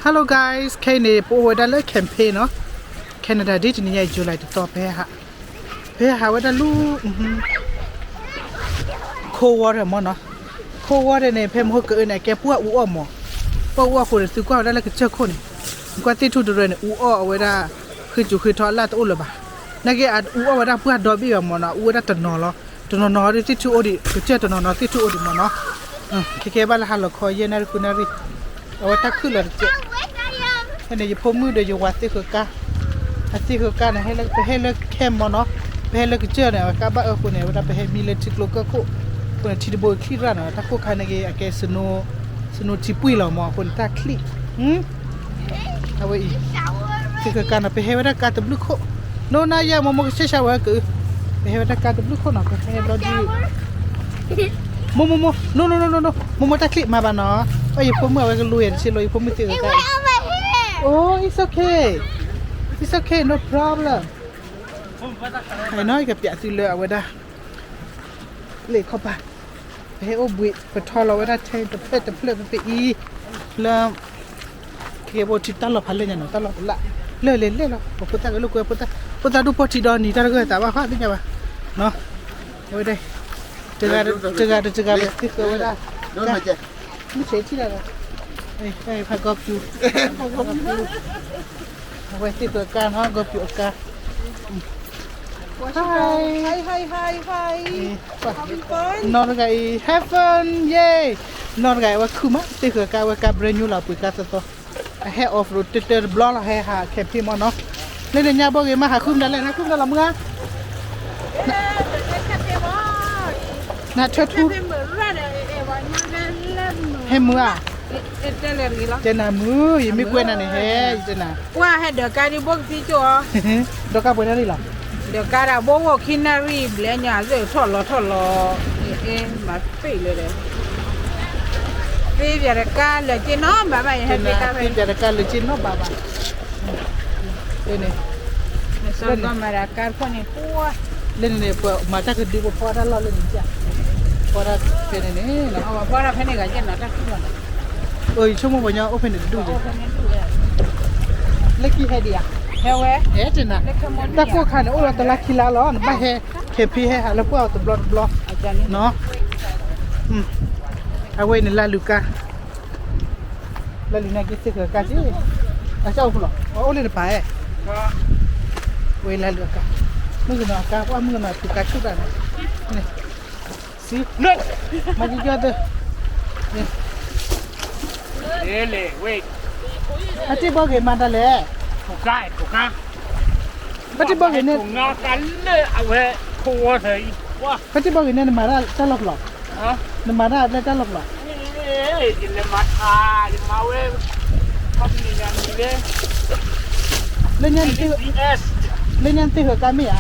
Hello guys, ခဲအံၤန့ၣ် ပအိၣ်ဝဲဒၣ်လၢ camping နီၤ, Canada ဒ်တနံၤညါအံၤ July တသီ ပဟဲဟး, ပဟဲဟးဝဲဒၣ်လူ cold water မ့ၢ်နီၤ, cold water န့ၣ် ဖဲမဟိကအၢန့ၣ် အကဲပှၢ်အူအီၣ်မး, ပှၢ်အူအီၣ်အဃိန့ၣ် သုကွၢ်ဝဲဒၣ်လၢကစၢၢ်ခိၣ်န့ၣ်, ကွၢ်သ့ၣ်ထူၣ်တရၢန့ၣ် အူအီၣ်အဝဲဒၣ် ဃ့ကၠူၤဃ့ထီအလၣ်တအိၣ်လၢၤဘၣ်, နာ်က့အအူအီၣ်ဝဲဒၣ်ပှၢ်ဒီဘ့ၣ်ဘၣ်မ့ၢ်နီၤ, အူဝဲဒၣ်တနီၤလီၤ, တနီၤနီၤဒီးသ့ၣ်ထူၣ်အိၣ်ဒံး, ကစၢၢ်တနီၤနီၤသ့ၣ်ထူၣ်အိၣ်ဒံးမ့ၢ်နီၤ, ခဲကဲဘၣ်လၢဟါလီၤခီယဲၢ်နၣ်ရံၣ်ဃုနၣ်ရံၣ်, အဝဲတၢ်ခုၣ်လီၤတစဲး ဖဲန့ၣ် ယဖိမုၣ်ဒီးယဝၤသ့ၣ်ဃၢၤကါ, အသ့ၣ်ဃၢၤကါန့ၣ် ဟဲလၢ ပဟဲလၢ camp မ့ၢ်နီၤ, ပဟဲလၢကစၢၢ်န့ၣ် အဝဲကါဘၣ်အၢဃိန့ၣ် အဝဲဒၣ်ပဟဲမံလၢထံကျိကၢၢ်ခိၣ်, အဃိန့ၣ် ထံတဘိချံၣ်ရၣ်နီၤ, တၢ်ကိၢ်ခါန့ၣ်က့ၤ အကဲ snow, snow ထံပှံၢ်လီၤမး, အဃိန့ၣ်တၢ်ချံၣ်, အဝဲအံၤ, သ့ၣ်ဃၢၤကါနီၤ ပဟဲဝဲဒၣ်ကါတဘျုးခိၣ်, နိနါယဲ မိၢ်မိၢ်ကဆှဲၣ်ဆှါဝဲက, ပဟဲဝဲဒၣ်ကါတဘျုးခိၣ်နီၤ, ပဟဲဘျီဒုး မိၢ်မိၢ်မိၢ်, no no no no no, မိၢ်မိၢ်တၢ်ချံၣ်မၤဘၣ်နီၤ, အယဖိမုၣ်အဝဲကလူၤယဲတဆ့လီၤ, ယဖိမုၣ်သ့ၣ်ဧၢ, oh it's okay, it's okay, no problem, နီၤ ယကပျးသုလၢအဝဲဒၣ်, လ့ၣ်ခီပၤ, ပဟဲအိၣ်ဘှံး ပထီလီၤဝဲဒၣ်ထဲတဖျၢၣ်တဖျၢၣ်ဖဲဖဲအံၤ, လၢ ကဲဘိထံတၢ်လီၢ်ဖးလဲၢ်ညါနီၤ, တၢ်လီၢ်တလၣ်, လၢလဲၤလဲၣ်လီၤ, ပဖိသၣ်ကလိာ်ကွဲ, ဖိသၣ်ဒိၣ်ဖီၣ်ထံဒီးနံၤတၢ်တဂၢၢ်သးဘၣ်ဃးသ့ၣ်ညါဘၣ်, အဝဲဒၣ်, တဂၤတဂၤဘၣ်သ့ၣ်ဃၢၤဝဲဒၣ်, မုၢ်ဆဲးထံၣ်ဒၣ်ဒီး, ဖးဂီၤပူၤ, အဝဲသ့ၣ်ဃၢၤကါနီၤ, ဂီၤပူၤအကါ, hi hi hi hi hi, နီၢ်တဂၤအံၤ have fun, yay, နီၢ်တဂၤအံၤ အဝဲခုၣ်မး, သ့ၣ်ဃၢၤကါ အဝဲကါ brand new လီၤ, ပှ့ၤကါသီသီ, အဟဲ off road တၢၢ်တၢၢ်တဘျီလီၤ, ဟဲဟး camping မ့ၢ်နီၤ, လၢန့ၣ်ညါဘီဂ့ၤမး ဟးဃုမတၤလဲၣ်, နဟးဃုမတၤလီၤမုၢ်ဧါ, နထၢထူ ဟဲမုၢ်ဧါ, တဲနၤမုၢ်, ယမ့ၢ်ကွဲးနၤန့ၣ် ဟဲ, ယတဲနၤ, ပှၤဟဲဒီးကါဒ်ဘိကသံကၠိၣ်အီၤ, ဒီးကါပှဲၤနၣ်ရံၣ်လီၤ, ဒီးကါဒၣ်ဘိဂီၢ်ခံနၣ်ရံၣ်ဘျဲၣ်ညါ လၢထီၣ်လီၤထီၣ်လီၤ, မၤပ့ၢ်လၢဒီး, သ့ၣ်ပၠးတကါလၢာ်က့နီဘၣ်ဘၣ်, ယဟဲသ့ၣ်ကါဖဲ, သ့ၣ်ပၠးတကါလၢာ်က့နီဘၣ်ဘၣ်, န့ၣ်, မၤတၢ်ကါတခီန့ၣ်, လၢန့ၣ်န့ၣ် ပမၤတၢ်ကဒု ပဖီတၢ်လီၢ်လၢန့ၣ်, ဖီတၢ်ဖဲန့ၣ်န့ၣ်, ဖီတၢ်ဖဲန့ၣ်ဂၤယဲၢ်နီၤ, တၢ်ခုၣ်လီၤ, ယဆိကမိၣ်ပှၤညီအိၣ်ဖဲန့ၣ်တဒူၣ်ယဲၢ်, လၢခံဟဲဒံးဧါ, ဟဲဝဲ, ဟဲတနၤ, တၢ်ကိၢ်ခါန့ၣ် အိၣ်လီၤတလါခံလါလီၤ, နဘၣ်ဟဲ camping ဟဲဟးလၢပှၢ်အီၤတဘျီတဘျီ, နီၤ, အဝဲန့ၣ်လၢလုၢ်ကါ လၢလံာ်န့ၣ်က့ၤသ့ၣ်ဃၢၤကါက့ၤ, အကၢ်အိၣ်ဖူလီၤ, အအိၣ်လၢနပၤအဲၣ်, ဝဲလၢလုၢ်အကါ, မုၣ်ကနီၤအကါ, ပှၢ်မုၣ်ကနီၤဖုးကါဆူၣ်တၢ်န့ၣ်, စံ, မၤကကီသၢ, အတံၢ်ဘီဂ့ၤမၤတၢ်လဲၣ်, ဘၣ်တံၢ်ဘီဂ့ၤန့ၣ်, ဘၣ်တံၢ်ဘီဂ့ၤန့ၣ် နမၤတၢ်လီၢ်ဖျီၣ်, နမၤတၢ်လၢတၢ်လီၢ်ဖျီၣ်, လၢညါ, လၢညါနသ့ၣ်ဃၢၤကါမ့ၢ်ဧ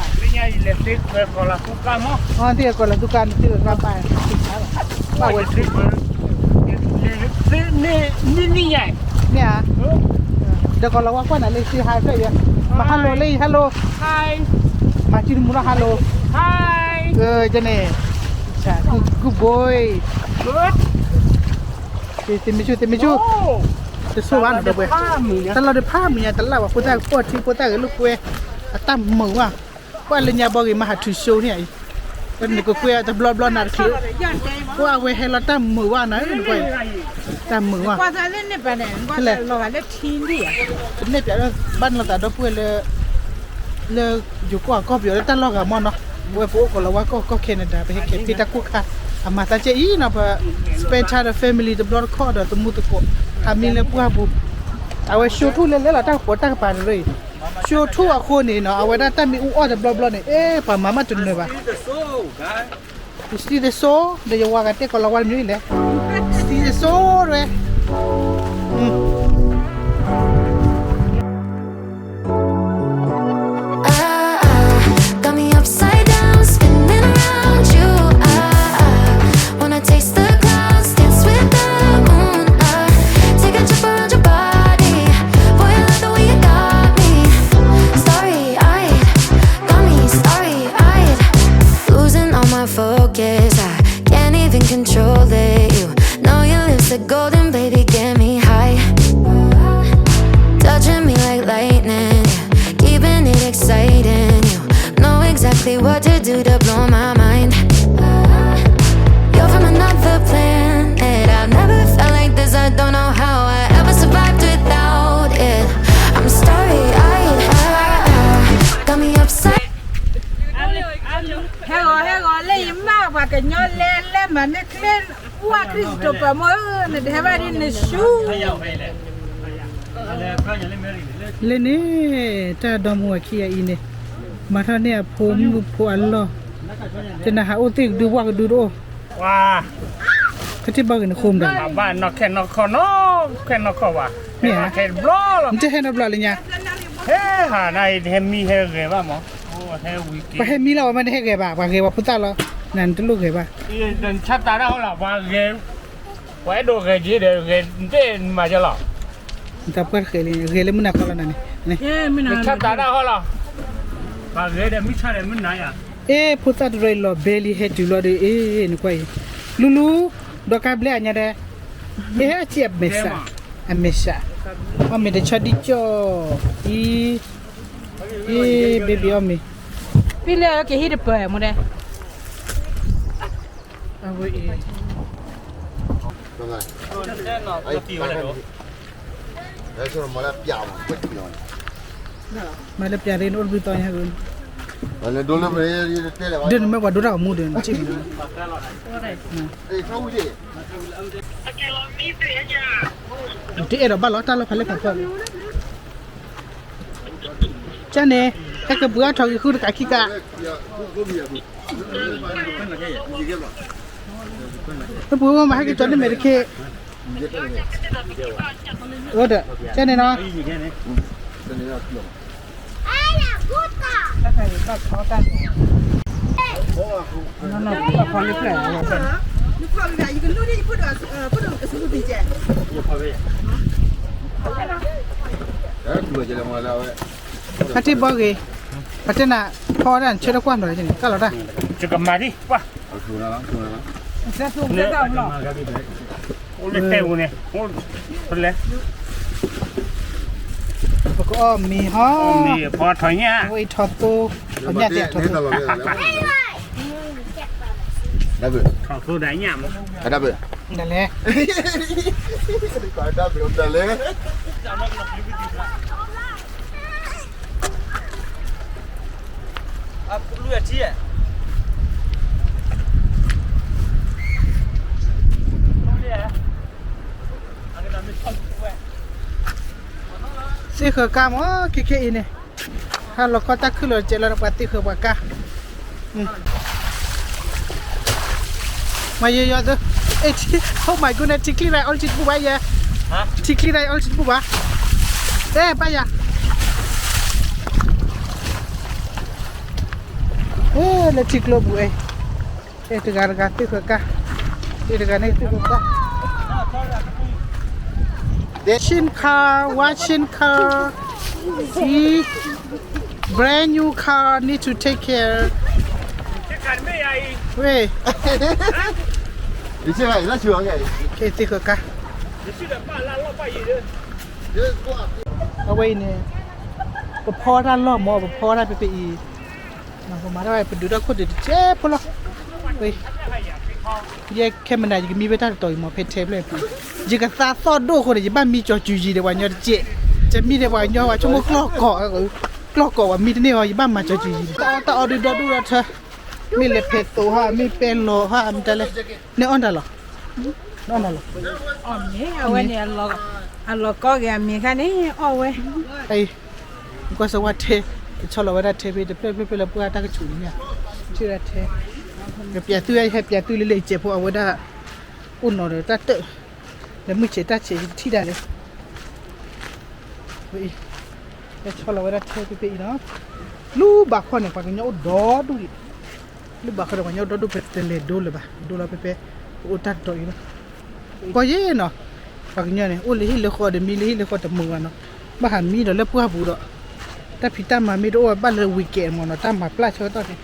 ါ, နသ့ၣ်ဃၢၤကီးလီၤသူကါ, နသ့ၣ်ဃၢၤကါဘၣ်, ဘၣ်ဝဲ, မ့ၢ်ဧါ, ဒီးကီးလီၤဝါကွၢ်နၤလၢစ့ဟါဖျၢၣ်ယဲ, မၤ hello လၢအံၤ hello, မၤစုတမူလီၤ hello, န့ၣ်, good boy, သ့ၣ်မ့ၢ်ဆူၣ် သ့ၣ်မ့ၢ်ဆူၣ်, တဆိဘၣ်နီၤဒီပုၢ်ဝဲၢ်, တၢ်လီၢ်ဒီးဖးမုၢ်ညါတလၣ်ဘၣ် ဖိသၣ်ကဖီၣ်ထံ ဖိသၣ်ဂဲၤလိာ်ကွဲ, အတၢ်မုာ်ဝဲ, ကွၢ်လၢညါဘီဂ့ၤမးဟးထူး show န့ၣ်အံၤ, နကကွဲတဘျီဘျီနၤတချုး, ကွၢ်ဝဲဟဲလီၤတၢ်မုာ်ဝဲနီၤ, တၢ်မုာ်ဝဲ, ပနဲၣ်ပျးဘၣ်နီၢ်သးဒီပုၢ်ဝဲၢ်လၢ လၢယိၤကီၢ်အကီၢ်ပယီၤလၢတၢ်လီၢ်ဂၤမ့ၢ်နီၤ, ဝဲပအိၣ်ကီးလီၤဝါကီၢ်ကီၢ် Canada ပဟဲကဲဖ့တၢ်ကိၢ်ခါ, အမၤသးကဲအံၤနီၤ ပ spend time ဒီး family တဘျီတခီၣ်ဒီးသမူသကိး, ဟးမံလၢပှၢ်ပူၤ, အဝဲ show ထူၣ်လဲၤလဲၤလီၤတၢ်ကပီၤတၢ်ကပၤတရၢအံၤ, show ထူၣ်အဃိန့ၣ်နီၤ အဝဲဒၣ်တၢ်မ့ၢ်အူအီၣ်တဘျီဘျီန့ၣ် အဲ ပှၤမၤမးတနၢၤဘၣ် You see the soul, ဒီးယဝၤဂၤတဲကီးလီၤဝါတမံၤလဲၣ်, see the soul ဝဲ, Ah, ah, got me upside down, spinning around you. Ah, ah, wanna taste the clouds, dance with the moon. Ah, take a trip around your body. Boy, I love the way you got me. Starry eyed, got me starry eyed. Losing all my focus, I can't even control it. You know your lips are golden, baby, get me ညီလဲၤလဲၤမၤမ့ၢ်ချ့, ပှၤခရံာ်စတိၤပာ်မိၢ်ဧၢ, နတဟဲဘၣ်ဒ်နဆူ လၢန့ၣ် တၢ်ဒီမါဝၤခံဂၤအံၤန့ၣ် မၤထီၣ်န့ၢ်အဖိမုၣ်ဖိအလီၢ်, တနၤဟးအိၣ်သ့ၣ်ကဒု ဝၣ်ကဒုတအိၣ်, ကထံၣ်ဘၣ်ဂ့ၤနဃိမတၤ, ဘၣ်နီၢ်ခဲနီၢ်ခီနီၢ်, ခဲနီၢ်ခီဘၣ်, မ့ၢ်ဧါ, နတဟဲနီတဘျီလၢညါ, ဟဲဟးနၤအံၤ တဟဲမံဟဲဂဲၤဘၣ်မး, ဟဲဝံၤက့ၤ, ပှၤဟဲမံလီၤ ပှၤမ့ၢ်တဟဲဂဲၤဘၣ်, ပှၤဂဲၤပှၤဖိသၣ်လီၤ, နၤနတလိၣ်ဂဲၤဘၣ်, ဆါတးဒၣ်ဟီလီၤ, ပှၤဂဲၤ ပှၤအဲၣ်ဒိးဂဲၤက့ၤဒီး ဂဲၤတ့ၢ်မၤကလီၤ, တၢ်ပှၢ်တဃဲၤလံ, ဂဲၤလၢမုၢ်နၤခီလီၤနၤန့ၣ်, ဆါတးဒၣ်ဟီလီၤ, ပှၤဂဲၤဒီးမုၢ်ဆါဒီးမုၢ်နၤယၤ, အ့ ဖိသၣ်တရၢအံၤလီၤဘဲလံ ဟဲတုၤလီၤဒီး အ့ နကွၢ်အံၤ, လူလူ, ဒီးကါဘျဲအညါဒီး, အ့ အစံးအမဲာ်ဆှး, အမဲာ်ဆှး, အီၣ်မ့ၤတဆီဒံကၠီၣ်, အံၤ, အ့ ဘဲဘံအီၣ်မ့ၤ, ဖံလၢကဟံၣ်တပၢၢ်မူဒဲ အဝဲအံၤ, မၤလၢပျးရ့နအိၣ်တဘျုးသီညါဧၢ, ဒ်နမ့ၢ်ပှၤဒိတၢ်ဂီၤမူဒီး နထံၣ်မး, တအဲၣ်ဒိးဘၣ်လီၤတၢ်လီၢ်ဖးလဲၢ်ဖးဖီ, ကန့ၣ်, ဟဲက့ၤပှ့ၤအီၣ်ထီၣ်ဂံၤဃုတကးခံကး, ပပှ့ၤဝဲမး ဟဲက့ၤကၠီၤန့ၢ်မဲာ်တခ့, အိၣ်ဒီး ကန့ၣ်နီၤ, ဖါတံၢ်ဘီဂ့ၤ, ပတဲနၤ, ဖီဒၣ်နဆၢတကွၢ်နီၤန့ၣ် ကၢ်လီၤတၢ်, ယကမၤဒံး, အိၣ်လၢတဲပူၤန့ၣ်, အိၣ်လဲၣ်, ပကအီၣ်မ့ၤဟီ, အဝဲအံၤထီၣ်သိ, ထီၣ်ညၣ်တ့ၢ်ထီၣ်သိ, ထီၣ်သိဒၣ်ညၣ်မး, ဒၣ်လဲၣ်, ဒၣ်လဲၣ် သ့ၣ်ဃၢၤကါမး ခဲခဲအံၤန့ၣ်, ဟါလီၤခီတၢ်ခုၣ်လီၤစဲးလီၤ ပှၤသ့ၣ်ဃၢၤပှၤကါ, မၤယိယိသု, အဲ, oh my goodness, ထံချံရၤ အီလ်ကံတပူၤဘၣ်ယဲ, ထံချံရၤ အီလ်ကံတပူၤဘၣ်, အဲ ပၢ်ယၤ, အဲ လၢထံကျိပူၤအဲ, အဲ တဂၤတဂၤသ့ၣ်ဃၢၤကါ, အဲ တဂၤန့ၣ်သ့ၣ်ဃၢၤကါ, washing car, washing car, see, brand new car need to take care, ဝဲ, သ့ၣ်ဃၢၤကါ, အဝဲအံၤန့ၣ်, ပဖီတၢ်လီၢ်မး ပဖီတၢ်ဖဲဖဲအံၤ, ပမၤထီၣ်ဝဲ ပဒုးထီၣ်ခိၣ်ဒံးတကဲဖိလီၤ, ယဲခဲမနၤ ယကမံဝဲတၢ်တတီၤအံၤမး ဖဲထဲဖျၢၣ်ပူၤ, ယကသါသီၣ်ဒိၣ်အဃိန့ၣ် ယဘၣ်မံကၠီၤစုၤယံၤဒီးပှၤကညီတကဲး, ယမံဒီးပှၤကညီ ပှၤဆိကမိၣ်ကျီၢ်ကီး, ကျီၢ်ကီးပှၤမံတန့ၢ်အီၤ ယဘၣ်မၤကၠီၤစုၤယံၤ, တၢ်အီၣ်တၢ်အီဒုးဒီဒူၣ်ဒီထၢ, မ့ၢ်လဲၤဖဲးသိးဟါ မ့ၢ်ပဲလီၤဟါ မတၤလဲၣ်, နအီၣ်တၢ်လီၤ, နအီၣ်တၢ်လီၤ, အီၣ်မ့ၢ် အဝဲန့ၣ် အလီၤကီဂ့ၤအမ့ၢ်ခါန့ၣ် အီၣ်ဝဲ, ကွၢ်စၢၤဝဲထဲ, ကဆီလီၤဝဲဒၣ်ထဲဖဲတဖျၢၣ်ဖျၢၣ်ဖျၢၣ်လၢပှၢ်တၢ်ကဆူးန့ၣ်, ထံၣ်ဝဲထဲ, ကပျးသုဝဲ ဟဲပျးသုလၢလၢယစဲးဖိအဝဲဒၣ်, အိၣ်နီၤဒီးတၢ်တၢၣ်, လၢမုၢ်ဆဲးတၢ်ဆဲးယတထံၣ်ဒၣ်လဲာ်, ဝဲအံၤ, ဟဲဆီလီၤဝဲဒၣ်ထဲဖဲဖဲအံၤနီၤ, လူၤဘၣ်ခီန့ၣ် ပှၤကညီအိၣ်ဒီဒူၣ်အံၤ, လူၤဘၣ်ခီဒီးပှၤကညီအိၣ်ဒီဒူၣ် ပတလဲၤဒိလၢၤဘၣ် ဒိလီၤဖဲဖဲ, ပအိၣ်တၢ်တတီၤအံၤလီၤ ကီယဲၢ်နီၤ, ပှၤကညီန့ၣ် အိၣ်လၢဟံၣ်လၢဃီဒီးမံလၢဟံၣ်လၢဃီတမုာ်ဘၣ်နီၤ, ဘၣ်ဟးမံဒီးလၢပှၢ်ပူၤဒီး, တၢ်ဖံးတၢ်မၤမ့ၢ်တအိၣ်ဘၣ်လၢ weekend မ့ၢ်နီၤ တၢ်မၤပျၢ်ဆၢကတီၢ်န့ၣ်,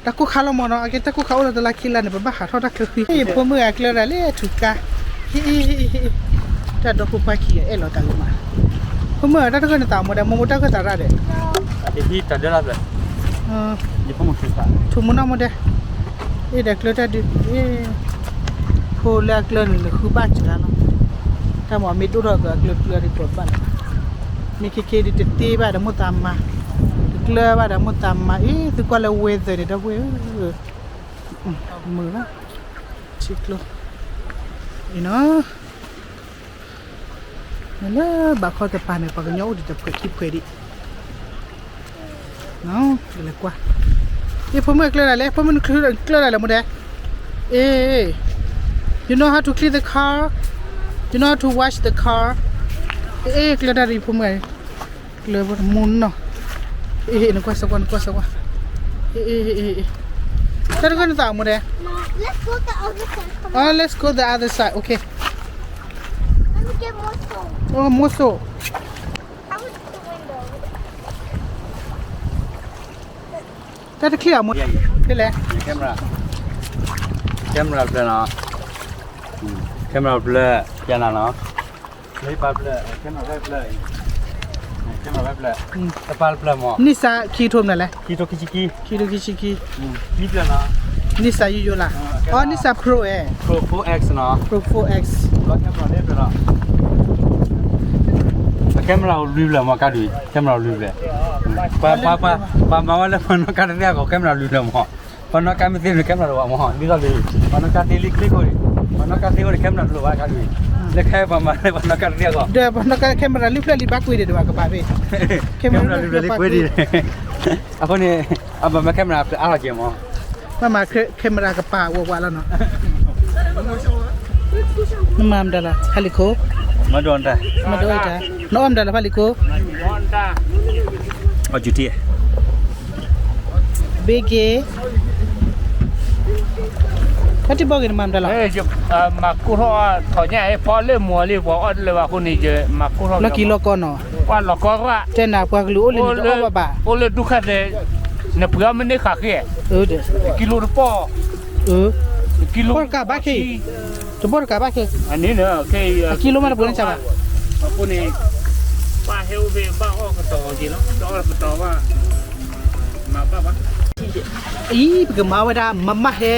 တၢ်ကိၢ်ခါလီၤမ့ၢ်နီၤ အကဲတၢ်ကိၢ်ခါအိၣ်လီၤတလါခံလါန့ၣ် ပဘၣ်ဟးထီၣ်တၢ်ချၢဃံ, ဖိမုၣ်အကျၢၢ်ဒၣ်လၢထူးကါ, ဟံၣ်, တၢ်ဒီဖိခွါခံဂၤအဲၣ်လီၤတၢ်ဂ့ၤမး, ဖိမုၣ်တၢ်တဂၢၢ်နသးမ့ၢ်ဒီး မိၢ်မိၢ်တၢ်ဂၢၢ်သးရၣ်ဒီး တဟံးတၢ်ဒၢလီၤဖျၢၣ်, ယဖိမုၣ်ခံဖး, ထူမူနီၢ်မ့ၢ်ဒဲ, အ့ၣ်ဒီးကျၢၢ်တၢ်ဒုး, ဖိလၢအကျၢၢ်န့ၣ် နဃုဘၣ်စှၤလီၤ, တၢ်မ့ၢ်မ့ၢ်ဒိၣ်ထီၣ်က့ၤအကျၢၢ်ကျၢၢ်ဒ်သိးဘၣ်လီၤ, မ့ၢ်ခဲခဲဒ်တသ့ဘၣ်ဒီးမိၢ်သးမါ, တကျၢၢ်ဘၣ်ဒီးမိၢ်သးမါ, အ့ၣ် သုကွၢ်လၢ weather န့ၣ် ဒီပုၢ်ဝဲၢ်ဧၢ မုာ်လီၤ, ထံကျိ, အံၤနီၤ, နလၢဘးခီတပၤန့ၣ် ပှၤကညီအိၣ်ဒံးတဖှဲးခံဖှဲးဒံး, လဲၤကွၢ်, အ့ ဖိမုၣ်ကျၢၤဒၣ်လဲၣ်, ဖိမုၣ်ကျၢၤဒၣ်လဲၣ် မိၢ်ဒဲ, အ့ you know how to clean the car, you know how to wash the car, အ့ ကျၢၤတၢ်ဒ်ဖိမုၣ် ကျၢၤမူနီၤ, အ့ နကွၢ်စကွၢ် နကွၢ်စကွၢ်, အ့ တၢ်တဂၢၢ်နသးမိၢ်ဒဲ, let's go the other side, okay, မိၢ်စိ တၢ်တချံၣ်အမိၢ်, ဖဲလဲၣ်, camera တဖျၢၣ်နီၤ, camera တဖျၢၣ်, ယၤနၤနီၤ, လၢပၢ်တဖျၢၣ်, camera တဖျၢၣ်, camera တဖျၢၣ်, တပၢ်တဖျၢၣ်မး, နံၣ်စးခံကထိမနုၤလဲၣ်, ခံကထိခံဆံခံ, ခံကထိခံဆံခံ, နံၣ်စးယိယိလၢ်, အီ နံၣ်စး Pro အဲ, Pro four X နီၤ, Pro four X, camera အိၣ်လွံၢ်ဖျၢၣ်မး ကါဒုး, camera အိၣ်လွံၢ်ဖျၢၣ်, ပှၤမၤဝဲလၢပှၤနီၣ်ကါတသ့အဂီၢ် camera လွံၢ်ဖျၢၣ်မး, ပှၤနီၣ်ကါမ့ၢ်သ့န့ၣ် camera တအိၣ်ဘၣ်မး, ဒ်သိးလၢ ပှၤနီၣ်ကါသ့လံချ့ကိးန့ၣ်, ပှၤနီၣ်ကါသ့အိၣ်န့ၣ် camera တလိၣ်ဘၣ်ကါဒုး, လၢခဲအံၤပှၤမၤလၢပှၤနီၣ်ကါတသ့အဂီၢ်, ဒီးပှၤနီၣ်ကါ camera လွံၢ်ဖျၢၣ်လံဘၣ်ကွံာ်ဒံးတဘၣ်ကဘၣ်ဖဲ, camera လွံၢ်ဖျၢၣ်လံကွံာ်ဒံး, အဃိန့ၣ် အဘၣ်မၤ camera ဖျၢၣ်အါထီၣ်ကဲမး, ဘၣ်မၤ camera ကပၤဝးဝးလီၤနီၤ, နမၤမတၤလီၤ ဖးလံာ်ခိၣ်, မၤဒိးတၢ်, နအီၣ်မတၤလီၤဖးလံာ်ခိၣ်, အီၣ်ကၠူထံ ဘ့က့ၤ, ဖဲတံၢ်ဘီက့ၤနမၤမတၤလီၤ, မၤကိၢ်ထီၣ်ထီၣ်ညါ ဖီလၢမူၤလံ ပှၤအီၣ်တလၢၤဘၣ်အဃိန့ၣ် ယမၤကိၢ်ထီၣ်, လီၢ်ကံလီၢ်ကီနီၤ, ပှၤလီၢ်ကီရၣ်, တဲနၤပှၤကလုာ်အိၣ်လၢနတအီၣ်ဘၣ်ဘၣ်, အိၣ်လၢဒူၣ်ခါသဲး, နပှ့ၤအီၣ်မ့ၢ်န့ၢ်ဃာ်ဃ့, တကံလိတပီၢ်, တကံလိ, တဘီၣ်တကးဘၣ်ခဲ, တဘီၣ်တကးဘၣ်ခဲ, အကံလိမးတပှ့ၤန့ၢ်ဘၣ်, အဃိန့ၣ် ပၢ်ဟဲအိၣ်ဖဲဘၣ်အီၣ်ကတီၤက့ၤလီၤ, တအီၣ်ကတီၤဘၣ်, မၤဘၣ်ဘၣ်, အံၤ ပကမၤဝဲဒၣ် မမဟဲ,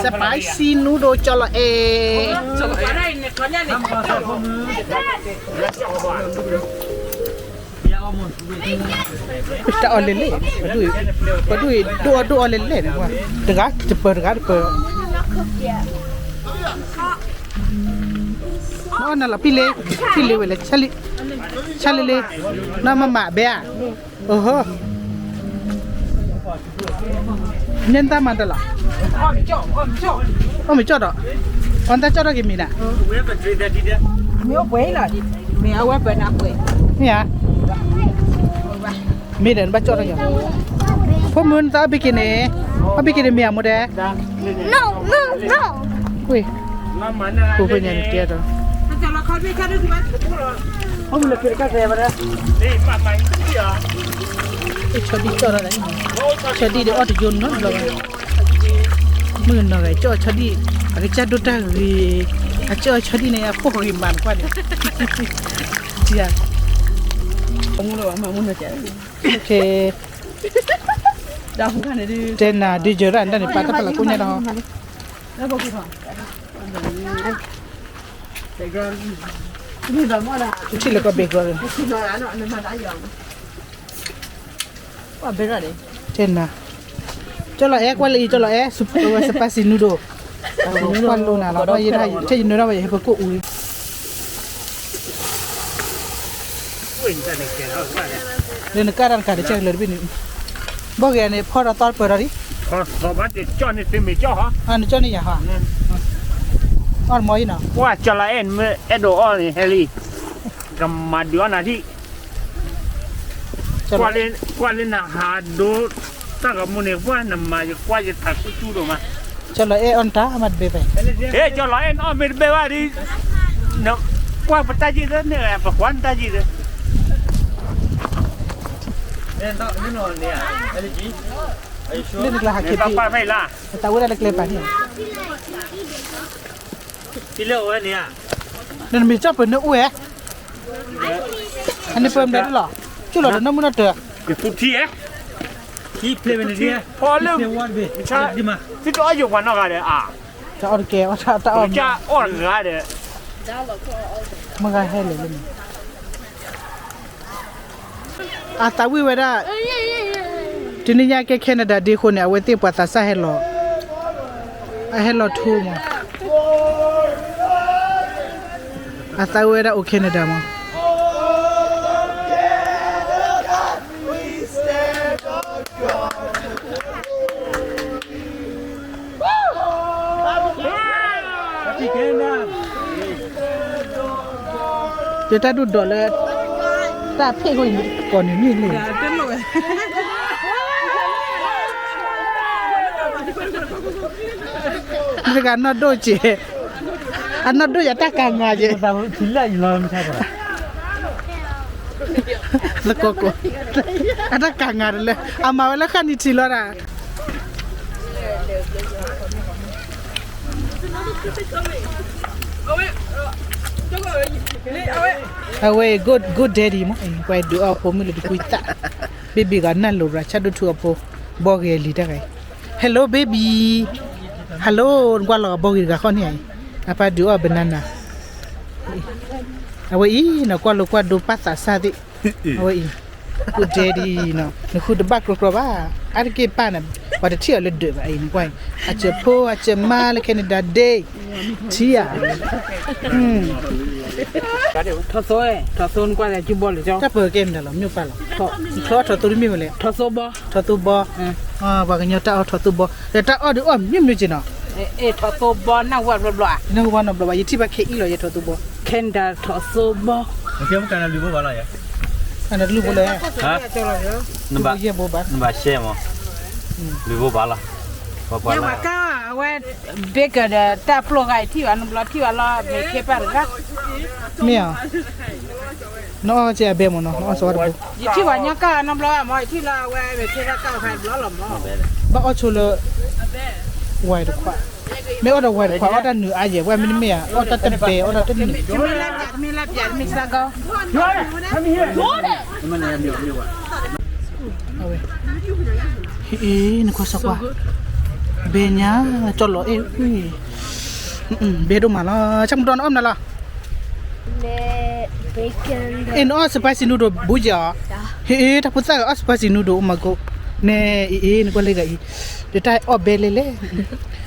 spicy noodle ကၠီလီၤအဲၣ်, တၢ်အီၣ်လဲၣ်လဲၣ်, ပှၤဒိၣ်အီၤဒိၣ်အီၤလဲၣ်လဲၣ်န့ၣ်, တဂၤတပၢၤ တဂၤတပၢၤ, နအီၣ်နၤလီၤ ဖံလ့, ဖံလ့ဝဲလဲၣ်, ဆါလံလ့, နမၤမၤဘဲဧါ, အဟၢ, န့ၣ်တၢ်မၤတၢ်လီၤ, အီၣ်မ့ၤကၠီၣ်ဒီး, အီၣ်တၢ်ကၠီၣ်ထီၣ်က့ၤမ့ၤနၤ, မ့ၢ်အဝဲပှဲၤနၤပှဲၤ, မ့ၢ်ဧါ, မ့ၢ်ဒီးနဘၣ်ကၠီၣ်ထီၣ်က့ၤ, ဖိမုၣ်နသးအီၣ်ဘ့က့ၤန့ၣ်, အီၣ်ဘ့က့ၤန့ၣ် မ့ၢ်အမိၢ်ဒဲ, ဝ့ၢ်, ဖိဖိညါန့ၣ်တဲဒီး, ဆီဒံၣ်ကၠီၣ်ထီၣ်, ဆီဒံၣ်ဒီးအီၣ်တယိနီတဘျီဘၣ်, မုၣ်ကနီၤဂၤကၠီၣ်ဆီဒံၣ်, အကစၢ်ဒိၣ်တၢ်ဂ့ၤ, အကၠီၣ်ဆီဒံၣ်န့ၣ် အဖိၣ်ဂ့ၤမးနကွၢ်န့ၣ်, ဒ်, တဲနၤဒုးယရၣ်န့ၣ် ပာ်တၢ်ဖးလၢ်ကိညါဒီး, ထံၣ်လၢကီၢ်ဘ့ၣ်ကီၢ်, တဲနၤ, ကၠီလီၤအဲၣ် ကွၢ်လၢအံၤ ကၠီလီၤအဲၣ် spicy noodle, ကွၢ်လိနၤလီၤ, ထဲယနၢၤဒၣ်ဝဲ ယဟဲပကိၣ်အူလံ, လၢနကၢ်တၢ်တကးတကဲလၢတဘ့ၣ်န့ၣ်, ဘီၣ်ဂ့ၤန့ၣ် ဖီဒီးသီတပၢၤဒီးဒ်, နကၠီၣ်န့ၢ်ယၤဟီ, အီၣ်တမီၤအံၤနီၤ, အဲၣ်ဒိးအီၣ်န့ၣ် ဟဲလံ, ကမၤဒုးအီၣ်နၤထံၣ်, ကွၢ်လၢနဟးဒိတၢ်ဂီၤမူန့ၣ် ပှၢ်နမၤယကွၢ်ယထးကူၣ်ကူၣ်ဒိၣ်မး, ကၠီလီၤအဲၣ်အီၣ်နတၢ်မၤတဘဲဘၣ်, ကၠီလီၤအဲၣ်နအီၣ်မ့ၢ်တဘဲဘၣ်ဒ်, ကွၢ်ပတၢ်ယံၢ်သၢန့ၣ် ပကွၢ်နတၢ်ယံၢ်သၢ လၢနကျါဟးက့ၤ, အသးဝဲဒၣ်လၢကျဲပၤန့ၣ်, နမ့ၢ်ကၠီၣ်ပၢၤန့ၣ်အိၣ်ဝဲ, အန့ၣ်ပၢၤမတၤဒ်လီၤ, ကၠိၣ်လီၤဒီးနီၢ်မုၢ်နီၢ်တၢၤ, ဖီလၢ, သုတအီၣ်ယိာ်ပှၤနီတဂၤဒီး, တၢ်အီၣ်တကဲ, တၢ်အီၣ်, အီၣ်တဂၤဒီး, မုၢ်ဂၤဟဲလၢာ်လၢန့ၣ် အသးဝံၣ်ဝဲဒၣ်, တနံၤညါကဲ Canada Day အဃိန့ၣ် အဝဲသ့ၣ်ပှၤသးစၢ်ဟဲလီၤ, အဟဲလီၤထိမး, အသးဝဲဒၣ်အိၣ် Canada မး. ယတၢ်ဒိၣ်ဒီးလၢ တၢ်ဖ့ၣ်ဃိ ကိးနံၤနံၤလံ, မ့ၢ်တဂၤနီၢ်ဒိၣ်က့ၤ, အနီၢ်ဒိၣ်ယၤတၢ်ကၤငါက့ၤ, သကိးကိး, အတၢ်ကၤငါတလၢ, အမၤဝဲလၢဃၣ်နံၤထံးလီၤဒၣ် အဝဲအံၤ go daddy မး, ကွၢ်ဒုးအီၣ်ဖိမုၣ်လၢတကွံသၣ်, baby ဂၤနၢ်လိၤရၤ ဆၣ်ဒိၣ်ထူအဖိ, ဘီဂ့ၤလံတၢ်ဂၤအံၤ, hello baby, hello နကွၢ်လီၤဘီဂ့ၤတဂၤဃီန့ၣ်အံၤ, အပၢ်ဒုးအီၣ် banana, အဝဲအံၤ နကွၢ်လိကွၢ်ဒိပၢ်သးစၢ်သ့ၣ်, အဝဲအံၤ go daddy နီၤ, နဃုတဘၣ်ကြီကြီဘၣ်, အါတက့ၢ်ပၢ်န့ၣ်, ပှၤတထံၣ်အီၤလၢဒၢးဘၣ်အံၤ နကွၢ်အံၤ, အစၢၤဖိအစၢၤမါလၢ Canada Day, ထံဧါ, ထီၣ်သိ, ထီၣ်သိနကွၢ်လၢကၠူဘီလၢကၠီ, တၢ်ပၢၤကဲမတၤလီၤ မ့ၢ်ပၢ်လီၤ, နချီထီၣ်သိတမ့ၢ်ဝဲလဲၣ်, ထီၣ်သိဘီ, ထီၣ်သိဘီ, ပှၤကညီတၢ်အီၣ်ထီၣ်သိဘီ, ဒီးတၢ်အီၣ်ဒုးအီၣ်မ့ၢ်မ့ၢ်က့ၤနီၤ, ထီၣ်သိဘီ နၢ်ဟူဘၣ်တဘျီဘျီဧါ, နၢ်ဟူဘၣ်နီတဘျီဘၣ်, ယထံၣ်ဘၣ်ခဲအံၤလီၤ ယထီၣ်သိဘီ, Canada ထီၣ်သိဘီ, ကနတလူၢ်ဘိလၢ, နဘၣ်ရှဲမး, လူၢ်ဘိဘၣ်လီၤ, ပှၤကွၢ်လီၤ, အဝဲ ဘ့ကၢၤဒီးတၢ်ပျိၢ်ဂၤအံၤထံၣ်ဘၣ် နဘျီထံၣ်ဘၣ်လီၤ မ့ၢ်ခ့ပၢ်တဂၤ, မ့ၢ်ဧါ, နအီၣ်ကဲအဘဲမးနီၤ နအီၣ်စီၤဝါတဘိ, ယထံၣ်ဘၣ်ညီကၢ်နီတဘျီဘၣ်မး ယထံၣ်လီၤအဝဲမ့ၢ်ခ့ပၢ်ကၢ်ခါတဘျီလီၤမး, ဘၣ်အီၣ်ဆိလၢ, ဝဲတခွး, မ့ၢ်အီၣ်ဒီးဝဲတခွး အီၣ်တၢ်နုာ်အါယဲၢ် ဝဲမ့တမ့ၢ်ဧါ အီၣ်တၢ်တဘဲ အီၣ်တၢ်တနုာ်, မ့ၢ်လၢပျး မ့ၢ်လၢပျး မ့ၢ်စ့ၢ်ကီး အဝဲ, ဟ့ၣ် နကွၢ်စၢ်ကွၢ်, ဘဲညါ, ကၠီလီၤအဲၣ်, ဘဲဒိၣ်မးလီၤ ဆၣ်မုၢ်ဒီနအီၣ်မနုၤလီၤ, အ့ၣ် နအီၣ် spicy noodle ဘူးက့ၤအီၤ, ဟ့ၣ် တၢ်ဖိသၣ်ဂၤအီၣ် spicy noodle အိၣ်မးကိး, နဲအ့ၣ် နကွၢ်လၢဂၤအံၤ, ဒီးတၢ်အီၣ်ဘဲလဲၣ်လဲၣ်,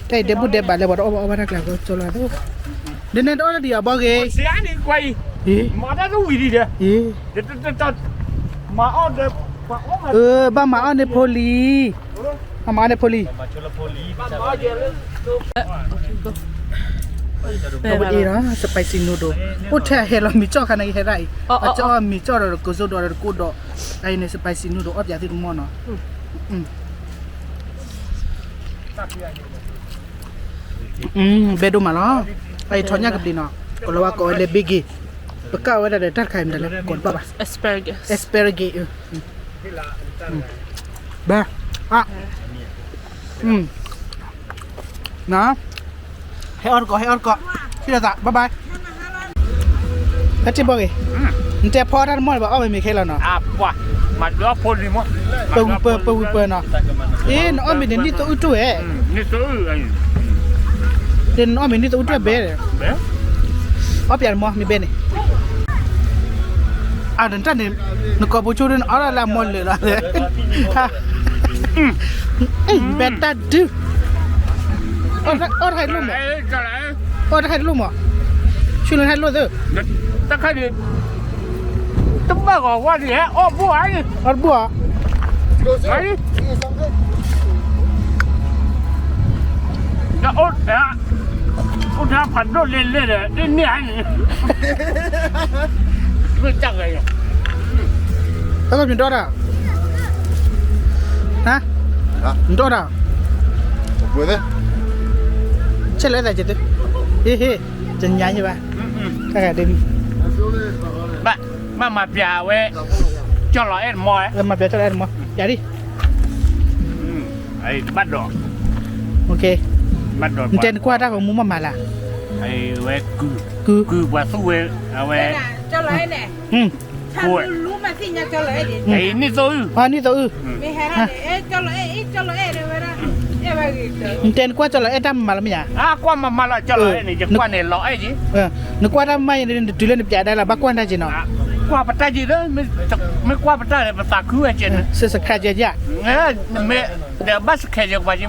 တၢ်အံၤဒဲးဘူၣ်ဒဲးဘးလၢပှၤတအီၣ်ဘၣ်အီၣ်ဘၣ်တၢ်ကျါကၠီလီၤ, ဒ်န့ၣ်တအီၣ်တၢ်ဒံးအဘီဂ့ၤ, မၤတၢ်တဝံၤဒံးဒီး, ဘၣ်မၤအီၣ်န့ၣ်ဖိလံၤ, ဘၣ်မၤအီၣ်န့ၣ်ဖိလံၤ, ပအ့ၣ်ဒီး spicy noodle အိၣ်ထဲအဟဲလီၤမံၤကၠီၣ်ခါန့ၣ်ဟဲဒၣ်အံၤ, အကၠီၣ်မံၤကၠီၣ်ဒီးကစိဒီးတကိးဒီး, အအံၤန့ၣ် spicy noodle အီၣ်ပၠးသုတမီၢ်နီၤ, ဘဲဒိၣ်မးလီၤ, အအံၤထီၣ်ညၣ်ကဘျံးနီၤ, ကလီၤဝါကိးဝဲလၢဘ့ၣ်ဂ့ၤ, ပကၢ်ဝဲဒၣ်ဒီးတၢ်တခါအံၤမတၤလဲၣ် ကိးတဘၣ်ဘၣ်, asparagus, asparagus ဘဲ, န ဟဲအီၣ်တကိး ဟဲအီၣ်တကိး, ထံၣ်လိာ်သး bye bye, ဟဲထံၣ်ဘီဂ့ၤ, နတဲဖီအီၣ်တၢ်တမီၢ်လၢၤဘၣ် အီၣ်မ့ၤမ့ၤခဲလီၤနီၤ, ပဝံၤပၢၤ ပဝံၤပၢၤနီၤ, အ့ နအီၣ်မ့ၤန့ၣ် နံၣ်သိအုၣ်တအိၣ်ဝဲ, နအီၣ်မ့ၤနံၣ်သိအုၣ်တဘဲ, အီၣ်ပၠးတမီၢ် မ့ၢ်ဘဲန့ၣ် အတၢ်န့ၣ် နကိာ်ပူၤဆူၣ်ဒ်နအီၣ်ဒၣ်လၢအမီၢ်လၢာ်လီၤ, ဘဲတၢ်ဒုး, အီၣ်တခါအံၤတလိၣ်မး, အီၣ်တခါအံၤတလိၣ်မး, ဆူၣ်လၢတခါအံၤတလိၣ်သၢ, တခါအံၤ တဘၣ်ဂီၤဝါဒံးဟဲအီၣ်ဘိၣ်ဧါ, အီၣ်တဘိၣ်ဧါ, အိၣ်ဒီးဖးဒိၣ်လဲၣ်လဲၣ်ဒီး ဒ်န့ၣ်ဧါန့ၣ်, မ့ၢ်တၢ်ဂဲၤယၤ, တၢ်ကမ့ၢ်ဒီဒၣ်, ဟါ, မ့ၢ်ဒီဒၣ်, ဆဲးလဲၤသးက့ၤသု, ဟ့ၣ်ဟ့ၣ်, တညါယဘၣ်, တၢ်ဂၤဒ်, ဘၣ်မၤပၠးဝဲ, ကၠီလီၤအဲၣ်တမီၢ်, မၤပၠးကၠီလီၤအဲၣ်တမီၢ်, ပၠးဒံး ဘၣ်ဒီး, နတဲနကွၢ်တၢ်ဂီၤမူမးမးလၢ်, ဝဲ, ကုၢ်ပှၤသူဝဲ, အဝဲ, နံၣ်သိအုၣ်, နံၣ်သိအုၣ်, နတဲနကွၢ်ကၠီလီၤအဲၣ်တၢ်မးမးလီၤမ့ၢ်ဧါ, ကွၢ်မးမးလီၤကၠီလီၤအဲၣ်န့ၣ် ယကွၢ်န့ၣ်လီၤအဲၣ်က့ၤ, နတုၤလၢနပၠးဒၣ်လၢဘၣ်ကွၢ်တၢ်က့ၤနီၤ, ကွၢ်ပတၢ်က့ၤလၢ, မ့ၢ်ကွၢ်ပတၢ်ဒီး ပသးခုဝဲကဲန့ၣ်, subscribe ကဲ, မ့ၢ်ဒီးဘၣ် subscribe ကဲပှၤက့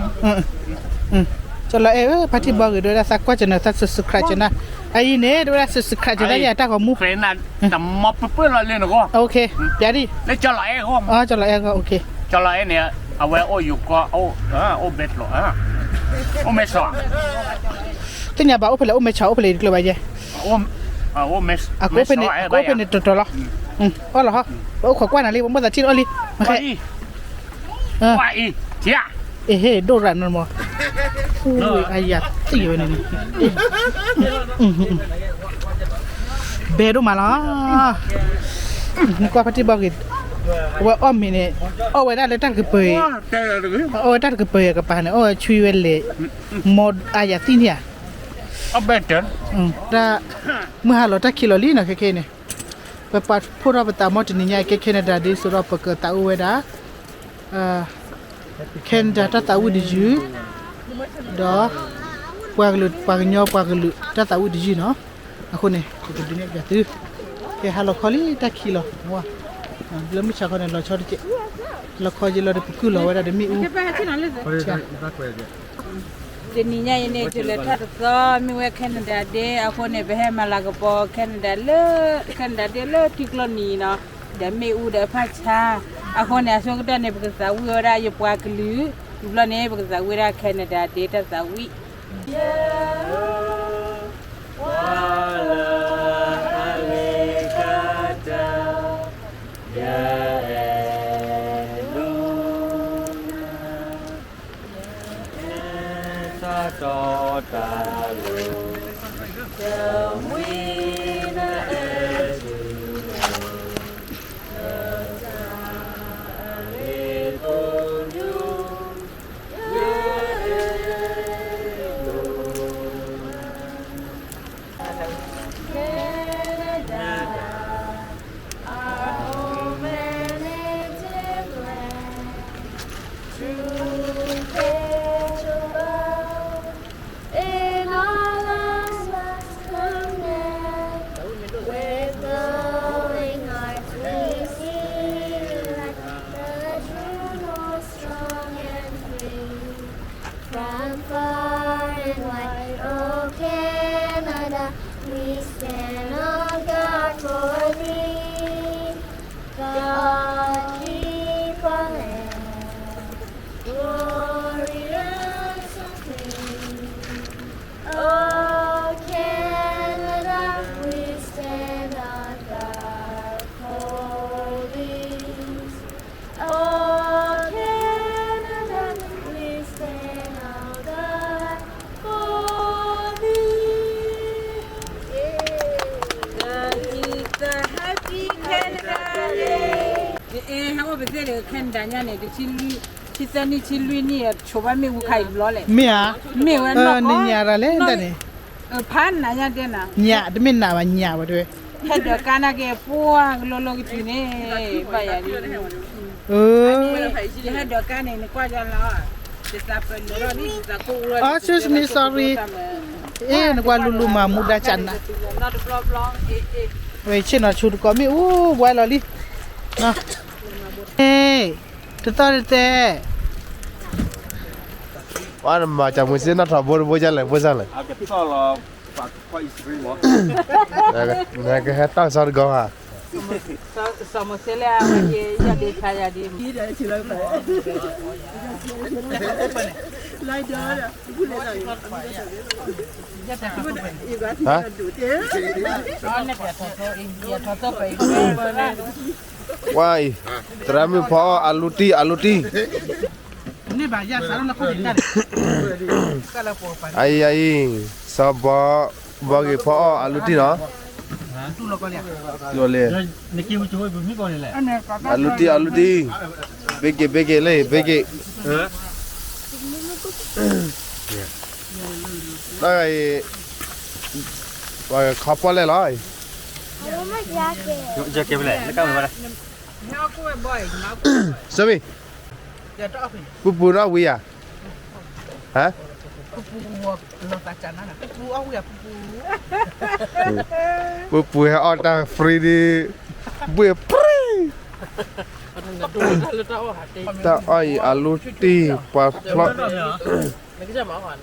ၤ, ကၠီလီၤအဲၣ်ဧၢ ဖါတံၢ်ဘီဂ့ၤ ဒ်ဝဲဒၣ်သးကွၢ်ကၢၤနၤ သး subscribe ကၢၤနၤ အအံၤန့ၣ် ဒ်ဝဲဒၣ် subscribe ကၢၤတၢ်ယၤတၢ်ဂီၤမူ တမီပၢၢ်လီၤလၢနဂီၢ် ပျးဒံၣ် ကၠီလီၤအဲၣ်ဂီၢ် ကၠီလီၤအဲၣ်န့ၣ် အဝဲအိၣ်ယူၤကီၢ် အိၣ်ဘဲကျိး အိၣ်မဲဆီး သ့ၣ်ညါဘၣ်အိၣ်ဖဲလဲၣ် အိၣ်မဲဆီး အိၣ်ဖဲလဲၣ်တကျိၤဘၣ်ယဲ အကအိၣ်ဖဲန့ၣ် အကအိၣ်ဖဲန့ၣ်တတီၤလီၤ အီၣ်လီၤဟီ ပအိၣ်ခိးကွၢ်နၤလံ ပမိၢ်သးထံၣ်အီၣ်လံ မ့ၢ်ခဲ အ့ဟ့ၣ် ဒိၣ်ရၤနီမး အယၤသံဝဲန့ၣ် ဘဲဒိၣ်မးလီၤ နကွၢ်ဖါတံၢ်ဘီဂ့ၤ အဝဲအီၣ်မ့ၤန့ၣ် အီၣ်ဝဲဒၣ်လၢတၢ်တကပၤ အီၣ်ဝဲတၢ်တကပၤကပၤန့ၣ် အီၣ်ဝဲဆွံဝဲလဲၣ် မ့ၢ်အယၤသံန့ၣ်ဧါ တၢ် မုၢ်ဟါလီၤတၢ်ခံးလီၤလံနီၤ ခဲခဲအံၤန့ၣ် ပပာ်ဖှိၣ်ထီၣ်ပသးမီၢ်တနံၤညါအံၤ ခဲခဲန့ၣ် တၢ်ဒ်သိးဒီးပကသးဝံၣ်ဝဲဒၣ် Canada တၢ်သးဝံၣ်တယုၢ် ဒီး ပှၤကလုာ် ပှၤကညီပှၤကလုာ်တၢ်သးဝံၣ်တယုၢ်နီၤ အဃိန့ၣ် ပကဒုးနဲၣ်ပၠးသု ကဲဟါလီၤခီလံ တၢ်ခံးလီၤ လၢမုၢ်ဆါခီန့ၣ် လီၤဆီတကဲး လီၤခီယံၤလီၤဒီး ပကုၢ်လီၤဝဲဒၣ်ဒီးမ့ၣ်အူ တနံၤညါအံၤန့ၣ် ကလဲၤထီၣ်တသီ မ့ၢ်ဝဲ Canada Day အဃိန့ၣ် ပဟဲမၤလၤကပီၤ Canada လၢ Canada Day လၢထံကျိနံၤနီၤ ဒီးမ့ၣ်အူဒီးဖၣ်ဆါ အဃိန့ၣ် အဆိကတၢၢ်န့ၣ် ပကသးဝံၣ်ဝဲဒၣ်ယပှၤကလုာ် တဘျီန့ၣ် ပကသးဝံၣ်ဝဲဒၣ် Canada Day တၢ်သးဝံၣ် ယ Canada, our home and native land, true faith above, in all our must command, with glowing hearts we seal the truth most strong and free. From far and wide, O Canada, we stand on guard for thee. God keep our land glorious and free. O Canada, we stand on guard for thee. O Canada, we stand on guard for thee. Happy Canada Day. အဲ ဟဲအိၣ် ပသ့ၣ်ဒီး Canada ညါန့ၣ် တဆံလွံၢ် ဆံသၢနံၣ် ဆံလွံၢ်နံၣ် ဆိးဘၣ်မ့ၣ်အူခါအံၤတဘျီလဲၣ်. မ့ၢ်ဧါ. မ့ၢ်ဝဲနီၢ်ကီၢ် နညၣ်တၢ်လဲၣ်တၢ်န့ၣ်. ဖးနၤညါဒဲနၤ. ညၣ် တမ့ၢ်နးဘၣ် ညၣ်ဝဲတဝဲ. ဟဲဒိးကါနာ်က့ၤ ပှၤကလိလိကထံၣ်န့ၣ် ဘၣ်ယၤဒ်. ဟဲဒိးကါန့ၣ် နကွၢ်ယၤလီၤ. အ excuse me, sorry. အ့ နကွၢ်လူလူမၤမူဒါကၢ်နၤ. ဝဲဆ့ၣ်နီၤဆူတကီၢ်မ့ၣ်အူဝဲလီၤလံ. တသီၣ်တသဲ. ပှၤနမၤကမုၢ်စ့ၣ်နီၣ်ထီၣ်ဘိတဘိကလဲၣ် ဘိစၢ်လဲၣ်. နကဟဲတီၢ်ကစီတဂီၤဧါ. စီၤမီၤစဲလဲၣ် အဝဲယဲယၤဒ့ခါယၤဒ့. ဟါ ဝါအံၤ သရၣ်မုၣ်ဖီအီၣ်အလူတံၢ် အလူတံၢ်. အံၤ အံၤ စီၤဘီ ဘီဂ့ၤဖီအီၣ်အလူတံၢ်နီၤ. အလူတံၢ် အလူတံၢ် ဘ့က့ၤ ဘ့က့ၤလံ ဘ့က့ၤ တၢ်ဂၤအံၤ ပှၤခီပီၣ်လဲၣ်လီၤ. စမံ ပူပူနီၣ်ဝံၤဧါ. ဟါ ပူပူဟဲအီၣ်တၢ် free ဒ် ဘှ့ၣ်ပြံ တၢ်အီၣ်အံၤအလူတံၢ် ပှၤဖျီၣ်.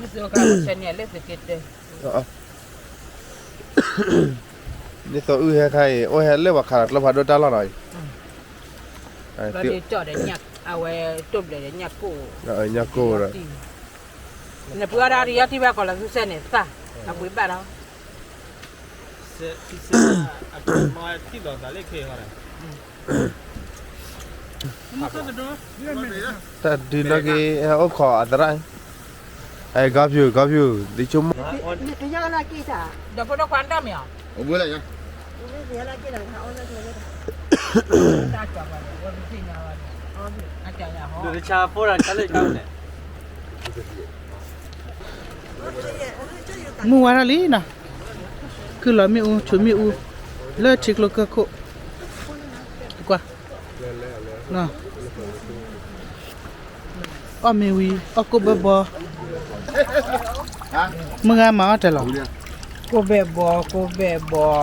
န့ၣ်သိးအုၣ်ဟဲခါအံၤ အိၣ်ဟဲလၢပှၤခးတၢ်ကျိဖးဒိၣ်တၢ်လီၢ်နီၤအံၤ, အဝဲတိၢ်ဘျဲးဒီးညၣ်ကိၣ်, ညၣ်ကိၣ်ဒီး, နပှ့ၤအီၣ်ဒၣ်တယီတံၢ်ဘၣ်ကီးလီၤသူစဲန့ၣ်သၣ်, နပှ့ၤဘၣ်ဒီး တၢ်ဒုးနီၣ်ဂ့ၤ ဟဲအိၣ်ခိးအသရၣ်, အဲ ကီဖျူး ကီဖျူး သ့ဆိကမိၣ်, ဒီးဖိဒိၣ်ခွါတၢ်မ့ၢ်အီၤ, မုၢ်ဝါထီၣ်လံနီၤ, ကုၢ်လီၤမ့ၣ်အူ ဆိးမ့ၣ်အူ လၢထံကျိကၢၢ်ခိၣ်, ကွၢ် အီၣ်မ့ၤဝံၤ အီၣ်ကိၣ်ဘၢဘီ, မုၢ်ဂၤမၤအီၣ်တၢ်လီၤ, ကိၣ်ဘဲၣ်ဘီ ကိၣ်ဘဲၣ်ဘီ,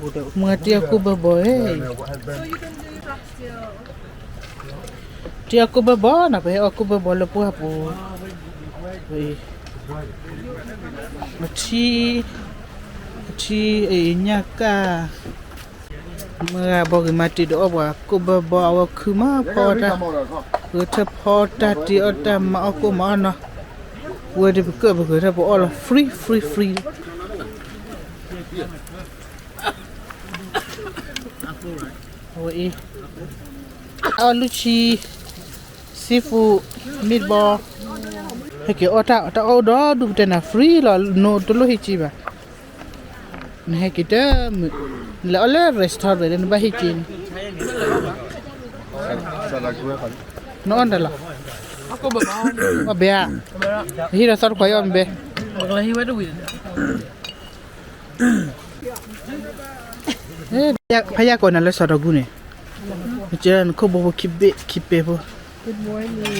မုၢ်ဂၤတ့အီၣ်ကိၣ်ဘၢဘီ, တ့အီၣ်ကိၣ်ဘၢဘီနီၤ ပဟဲအီၣ်ကိၣ်ဘၢဘီလၢပှၢ်ပူၤ, အထံ, အထံအံၤညၣ်ကၣ်, မုၢ်ဂၤဘီဂ့ၤမၤတ့ၢ်ဒီးအီၣ်ပှၤကိၣ်ဘၢဘီ အဝဲခုမးဖီအီၣ်တၢ်, ဂဲၤထၢၣ်ဖီတၢ်တ့အီၣ်တၢ်မၤအီၣ်ကိၣ်မၤအီၣ်နီၤ, ဝဲဒၣ်ပကၢၣ်ပဂဲၤထၢၣ်ပအီၣ်လီၤ free free free အဝဲအံၤ, အီၣ်လုၢ်ဆံ, seafood, meatball, ဟဲက့ၤအီၣ်တၢ်အီၣ်ဒီဒူၣ်ပတဲနၤ free လီၤ နတလိၣ်ဟ့ၣ်က့ၤဘၣ်, နဟဲက့ၤတမုာ်, နလဲၤအီၣ်လၢ restaurant န့ၣ် နဘၣ်ဟ့ၣ်က့ၤန့ၣ်, နအီၣ်တၢ်လီၤ, အီၣ်ဘဲဧါ, ဟံးဒီးသီတခွါအီၣ်မ့ၢ်ဘဲ ဖးယၢ်ကိးနၤလၢစီၤဒီးဂူန့ၣ်, နကဲနခိၣ်ဘိဖိခံဘ့ၣ်ခံပဲဖိ,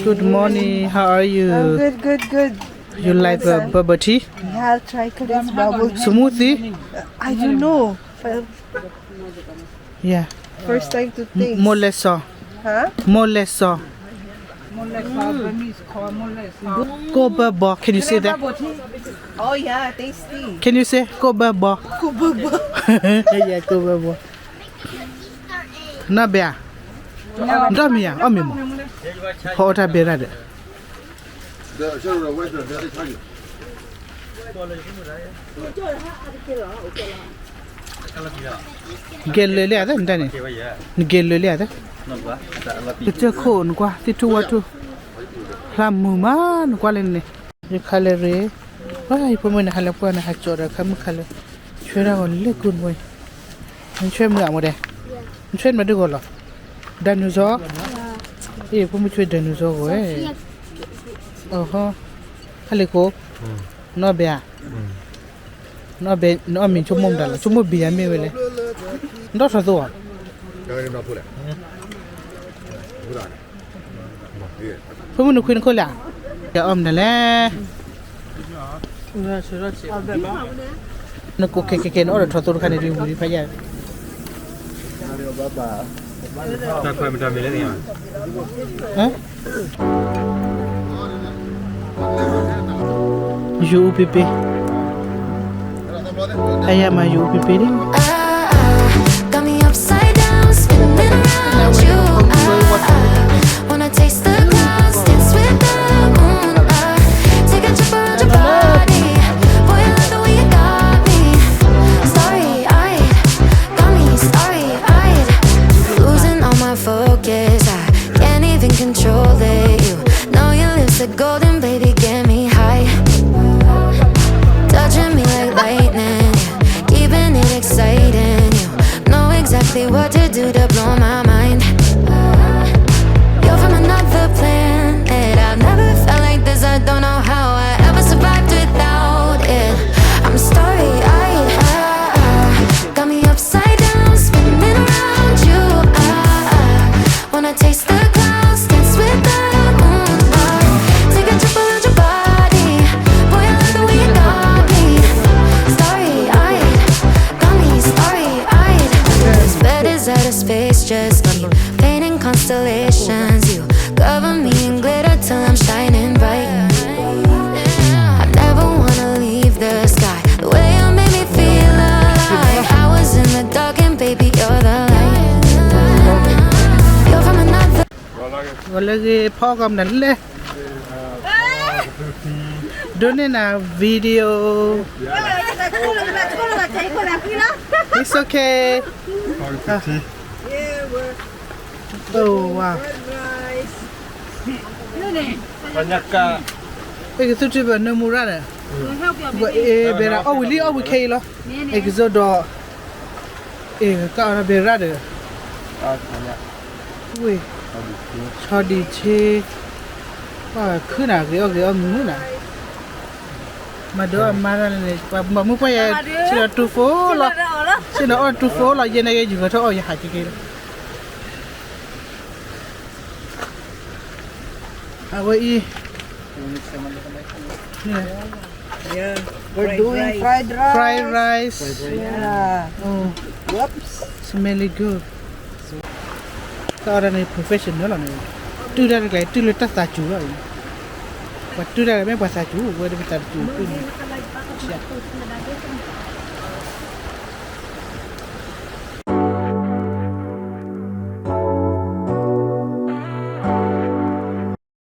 Good morning, how are you? I'm good, good, good. You like a bubble tea? Yeah, I'll try Korean bubble tea. Smoothie? I don't know. Yeah. First time to taste. မိၢ်လဲၢ်စီၤ, မိၢ်လဲၢ်စီၤ, ကိၣ်ဘၢဘီ can you say that? Oh yeah, tasty. Can you say ကိၣ်ဘၢဘီ? ကိၣ်ဘၢဘီ, yeah ကိၣ်ဘၢဘီ, နီၢ်ဘဲဧါ, ဒီးမ့ၢ်ဧါ အီၣ်မ့ၢ်မး, ဖီအီၣ်တၢ်ဘဲရၣ်ဒီး နကဲလၢာ်လံဧါသ့ၣ် နတၢ်န့ၣ်, နကဲလၢာ်လံဧါသ့ၣ်, ကစၢၢ်ခိၣ်နကွၢ် သ့ၣ်ထူၣ်ဝၣ်ထူၣ်, ဖျါမုာ်မး နကွၢ်လၢန့ၣ်, ယခါလၢရ့, ယဖိမုၣ်န့ၣ် ဟးလၢပှၢ်န့ၣ် ဟးကၠီဒီးခါမုၣ်ခါလၢ, ဆွဲဒၣ်ဂီၤလၢကုၢ်နဝဲ, နဆွဲမုာ်အမဒဲ, နဆွဲမုာ်ဒ်ဂီၤလီၤ, dinosaur, အ့ၣ် ဖိမုၣ်ဆွဲ dinosaur ဂီၤဝဲ, အဟီ, ဟဲလ့ၣ်ခိၣ်, နအီၣ်ဘဲဧါ နအီၣ်ဘဲ, နအီၣ်မ့ၤဆိကမိၣ်မတၤလီၤ ဆိကမိၣ်ဘံယၤမ့ၢ်ဝဲလဲၣ်, နဒီထီၣ်သိဧါ, ဖိမုၣ်နခွံနခိၣ်လဲၣ်, ယအီၣ်မတၤလဲၣ်, နကိးကဲကဲကဲ နအီၣ်ဒီးထီၣ်သိတခါန့ၣ် ဒ်ဝံၤဒ်ဖးယၢ် တၢ်ခွဲးမတၤမ့ၢ်လဲၣ်န့ၣ်, ယိၤအူပ့ပ့, အယၤမၤယိၤအူပ့ပ့န့ၣ်, Got me upside down, spinning around you. I, I wanna taste the clouds, dance with the moon. I take a trip around your body. Boy, I love the way you got me. Starry eyed, got me starry eyed. Losing all my focus, I can't even control it. You know your lips are golden, baby, get me high. Touching me like lightning, yeah, keeping it exciting. You know exactly what to do to blow my mind. လၢဂ့ၤဖီကီၢ်မနုၤလဲၣ်, doing a video. It's okay. Oh wow. အဲၣ်ကသူတဘၣ်နၢမူရၣ်ဒီး, အဲၣ်ဘဲရၣ်အီၣ်ဝံၤလံ အီၣ်ဝံၤခဲအံၤလီၤ, အဲၣ်ကစီဒီး, အဲၣ်ကအိၣ်ဒီးဘဲရၣ်ဒီး, ဝ့ၢ်, ဆီဒံၣ်ဆ့, ပှၤခုနၤဂ့ၤအီၣ်ဂ့ၤအီၣ်မုာ်မုာ်နၤ, မၤဒိးအီၣ်မၤတၢ်န့ၣ်, ပှၤမၤမုၢ်ပှၢ်ယဲ, ဆ့ၣ်ဒီးတူၢ်ဖိလီၤ, ဆ့ၣ်ဒီးအီၣ်တူၢ်ဖိလီၤ, ယဲန့ၣ်က့ ယဂဲၤထီၣ်အီၣ်ယဟးက့ၤက့ၤလီၤ. အဝဲအံၤ, we're doing fried rice. Fried rice. Yeah. Oh, whoops. Smelly good. တၢ်အီၣ်တၢ်န့ၣ် professional လီၤန့ၣ်, တုၤတၢ်တကျဲၤ တုၤလၢတၢ်သးစူၤလီၤ, ပှၤတုၤတၢ်မ့ၢ်ပှၤသးစူၤ ဝဲဒၣ်ပသးတစူၤတုၤန့ၣ်,